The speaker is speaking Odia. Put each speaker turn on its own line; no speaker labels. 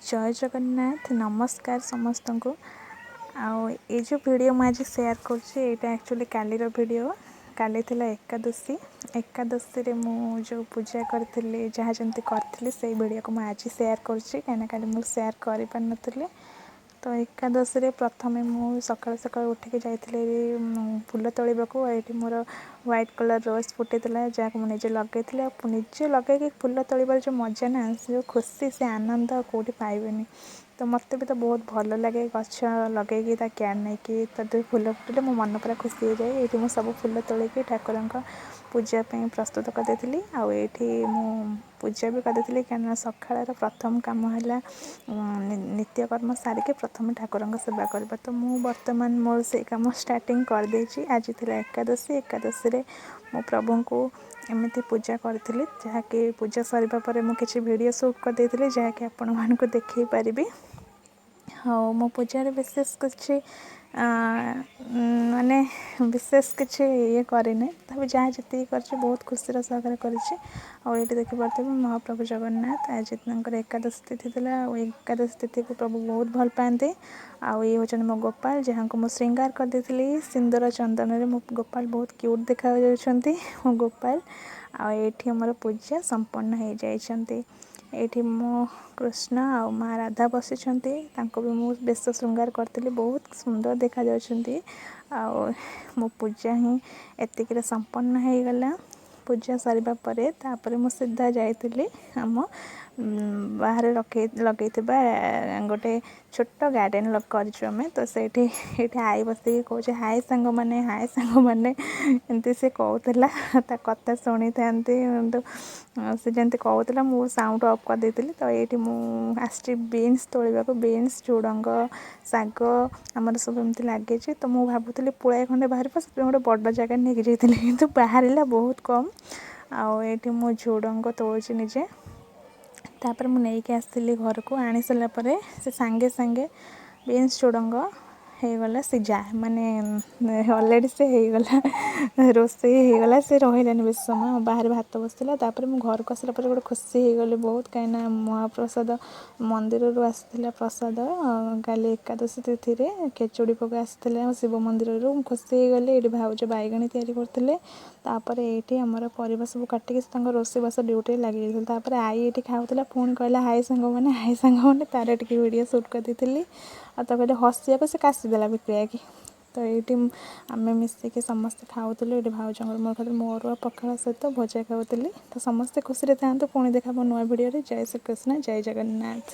ଜୟ ଜଗନ୍ନାଥ, ନମସ୍କାର ସମସ୍ତଙ୍କୁ। ଆଉ ଏଇ ଯେଉଁ ଭିଡ଼ିଓ ମୁଁ ଆଜି ସେୟାର କରୁଛି, ଏଇଟା ଆକ୍ଚୁଆଲି କାଲିର ଭିଡ଼ିଓ। କାଲି ଥିଲା ଏକାଦଶୀ। ଏକାଦଶୀରେ ମୁଁ ଯେଉଁ ପୂଜା କରିଥିଲି, ଯାହା ଯେମିତି କରିଥିଲି, ସେଇ ଭିଡ଼ିଓକୁ ମୁଁ ଆଜି ସେୟାର କରୁଛି, କାହିଁକିନା କାଲି ମୁଁ ସେୟାର କରିପାରିନଥିଲି। ତ ଏକାଦଶୀରେ ପ୍ରଥମେ ମୁଁ ସକାଳୁ ସକାଳୁ ଉଠିକି ଯାଇଥିଲି ଫୁଲ ତୋଳିବାକୁ। ଏଇଠି ମୋର ହ୍ୱାଇଟ୍ କଲର୍ ରୋଜ୍ ଫୁଟିଥିଲା, ଯାହାକୁ ମୁଁ ନିଜେ ଲଗେଇଥିଲି। ଆଉ ନିଜେ ଲଗେଇକି ଫୁଲ ତୋଳିବାର ଯେଉଁ ମଜା ନା, ସେ ଯେଉଁ ଖୁସି, ସେ ଆନନ୍ଦ କେଉଁଠି ପାଇବେନି। ତ ମୋତେ ବି ତ ବହୁତ ଭଲ ଲାଗେ ଗଛ ଲଗେଇକି, ତା କେୟାର ନେଇକି, ତା ଦେହରେ ଫୁଲ ଫୁଟିଲେ ମୋ ମନ ପୁରା ଖୁସି ହେଇଯାଏ। ଏଇଠି ମୁଁ ସବୁ ଫୁଲ ତୋଳିକି ଠାକୁରଙ୍କ ପୂଜା ପାଇଁ ପ୍ରସ୍ତୁତ କରିଦେଇଥିଲି। ଆଉ ଏଇଠି ମୁଁ ପୂଜା ବି କରିଦେଇଥିଲି, କାହିଁକିନା ସକାଳର ପ୍ରଥମ କାମ ହେଲା ନିତ୍ୟକର୍ମ ସାରିକି ପ୍ରଥମେ ଠାକୁରଙ୍କ ସେବା କରିବା। ତ ମୁଁ ବର୍ତ୍ତମାନ ମୋର ସେଇ କାମ ଷ୍ଟାର୍ଟିଂ କରିଦେଇଛି। ଆଜି ଥିଲା ଏକାଦଶୀ। ଏକାଦଶୀରେ ମୁଁ ପ୍ରଭୁଙ୍କୁ ଏମିତି ପୂଜା କରିଥିଲି, ଯାହାକି ପୂଜା ସରିବା ପରେ ମୁଁ କିଛି ଭିଡ଼ିଓ ସୁଟ୍ କରିଦେଇଥିଲି, ଯାହାକି ଆପଣମାନଙ୍କୁ ଦେଖାଇ ପାରିବି। ଆଉ ମୋ ପୂଜାରେ ବିଶେଷ କିଛି, ମାନେ ବିଶେଷ କିଛି ଇଏ କରିନି, ତଥାପି ଯାହା ଯେତିକି କରିଛି ବହୁତ ଖୁସିର ସହକାରେ କରିଛି। ଆଉ ଏଇଠି ଦେଖିପାରୁଥିବେ ମହାପ୍ରଭୁ ଜଗନ୍ନାଥ। ଆଜି ତାଙ୍କର ଏକାଦଶୀ ତିଥି ଥିଲା, ଆଉ ଏକାଦଶୀ ତିଥିକୁ ପ୍ରଭୁ ବହୁତ ଭଲ ପାଆନ୍ତି। ଆଉ ଇଏ ହେଉଛନ୍ତି ମୋ ଗୋପାଳ, ଯାହାଙ୍କୁ ମୁଁ ଶୃଙ୍ଗାର କରିଦେଇଥିଲି ସିନ୍ଦୁର ଚନ୍ଦନରେ। ମୋ ଗୋପାଳ ବହୁତ କ୍ୟୁଟ୍ ଦେଖାଯାଉଛନ୍ତି, ମୋ ଗୋପାଳ। ଆଉ ଏଇଠି ଆମର ପୂଜା ସମ୍ପନ୍ନ ହେଇଯାଇଛନ୍ତି। ଏଇଠି ମୋ କୃଷ୍ଣ ଆଉ ମା ରାଧା ବସିଛନ୍ତି, ତାଙ୍କୁ ବି ମୁଁ ବେଶ ଶୃଙ୍ଗାର କରିଥିଲି, ବହୁତ ସୁନ୍ଦର ଦେଖାଯାଉଛନ୍ତି। ଆଉ ମୋ ପୂଜା ହିଁ ଏତିକିରେ ସମ୍ପନ୍ନ ହେଇଗଲା। ପୂଜା ସରିବା ପରେ ତାପରେ ମୁଁ ସିଧା ଯାଇଥିଲି ଆମ ବାହାରେ ରଖେଇ ଲଗେଇଥିବା ଗୋଟେ ଛୋଟ ଗାର୍ଡ଼େନ୍ କରିଛୁ ଆମେ। ତ ସେଇଠି ଏଇଠି ଆଈ ବସିକି କହୁଛି, "ହାଏ ସାଙ୍ଗମାନେ, ହାଏ ସାଙ୍ଗମାନେ," ଏମିତି ସେ କହୁଥିଲା। ତା କଥା ଶୁଣିଥାନ୍ତି, କିନ୍ତୁ ସେ ଯେମିତି କହୁଥିଲା ମୁଁ ସାଉଣ୍ଡ ଅଫ୍ କରିଦେଇଥିଲି। ତ ଏଇଠି ମୁଁ ଆସିଛି ବିନ୍ସ ତୋଳିବାକୁ। ବିନ୍ସ, ଝୁଡ଼ଙ୍ଗ, ଶାଗ ଆମର ସବୁ ଏମିତି ଲାଗିଛି। ତ ମୁଁ ଭାବୁଥିଲି ପୁଳାଏ ଖଣ୍ଡେ ବାହାରିବ, ସେଥିପାଇଁ ଗୋଟେ ବଡ଼ ଜାଗା ନେଇକି ଯାଇଥିଲି, କିନ୍ତୁ ବାହାରିଲା ବହୁତ କମ୍। ଆଉ ଏଇଠି ମୁଁ ଝୁଡ଼ଙ୍ଗ ତୋଳୁଛି ନିଜେ। ତାପରେ ମୁଁ ନେଇକି ଆସିଥିଲି ଘରକୁ। ଆଣି ସାରିଲା ପରେ ସେ ସାଙ୍ଗେ ସାଙ୍ଗେ ବିନ୍ସ, ଝୁଡ଼ଙ୍ଗ ହେଇଗଲା ସିଝା, ମାନେ ଅଲରେଡ଼ି ସେ ହେଇଗଲା, ରୋଷେଇ ହେଇଗଲା। ସେ ରହିଲାନି ବେଶୀ ସମୟ, ବାହାରେ ଭାତ ବସିଥିଲା। ତାପରେ ମୁଁ ଘରକୁ ଆସିଲା ପରେ ଗୋଟେ ଖୁସି ହେଇଗଲି ବହୁତ, କାହିଁକିନା ମହାପ୍ରସାଦ ମନ୍ଦିରରୁ ଆସିଥିଲା ପ୍ରସାଦ। କାଲି ଏକାଦଶୀ ତିଥିରେ ଖେଚୁଡ଼ି ଭୋଗ ଆସିଥିଲା ଶିବ ମନ୍ଦିରରୁ। ମୁଁ ଖୁସି ହେଇଗଲି। ଏଇଠି ଭାଉଜ ବାଇଗଣୀ ତିଆରି କରୁଥିଲେ। ତାପରେ ଏଇଠି ଆମର ପରିବା ସବୁ କାଟିକି ସେ ତାଙ୍କ ରୋଷେଇବାସ ଡ୍ୟୁଟିରେ ଲାଗିଯାଇଥିଲେ। ତାପରେ ଆଈ ଏଇଠି ଖାଉଥିଲା, ପୁଣି କହିଲା, "ହାଇ ସାଙ୍ଗମାନେ, ହାଇ ସାଙ୍ଗମାନେ।" ତାର ଟିକେ ଭିଡ଼ିଓ ସୁଟ୍ କରିଦେଇଥିଲି। ଆଉ ତା କହିଲେ ହସିବାକୁ, ସେ କାଶିଦେଲା ବିକ୍ରିୟାକି। ତ ଏଇଠି ଆମେ ମିଶିକି ସମସ୍ତେ ଖାଉଥିଲୁ। ଏଇଠି ଭାଉଜଙ୍କର ମୋର ଖାଉଥିଲୁ। ମୁଁ ଅରୁଆ ପଖାଳ ସହିତ ଭଜା ଖାଉଥିଲି। ତ ସମସ୍ତେ ଖୁସିରେ ଥାଆନ୍ତୁ। ପୁଣି ଦେଖା ନୂଆ ଭିଡ଼ିଓରେ। ଜୟ ଶ୍ରୀକୃଷ୍ଣ, ଜୟ ଜଗନ୍ନାଥ।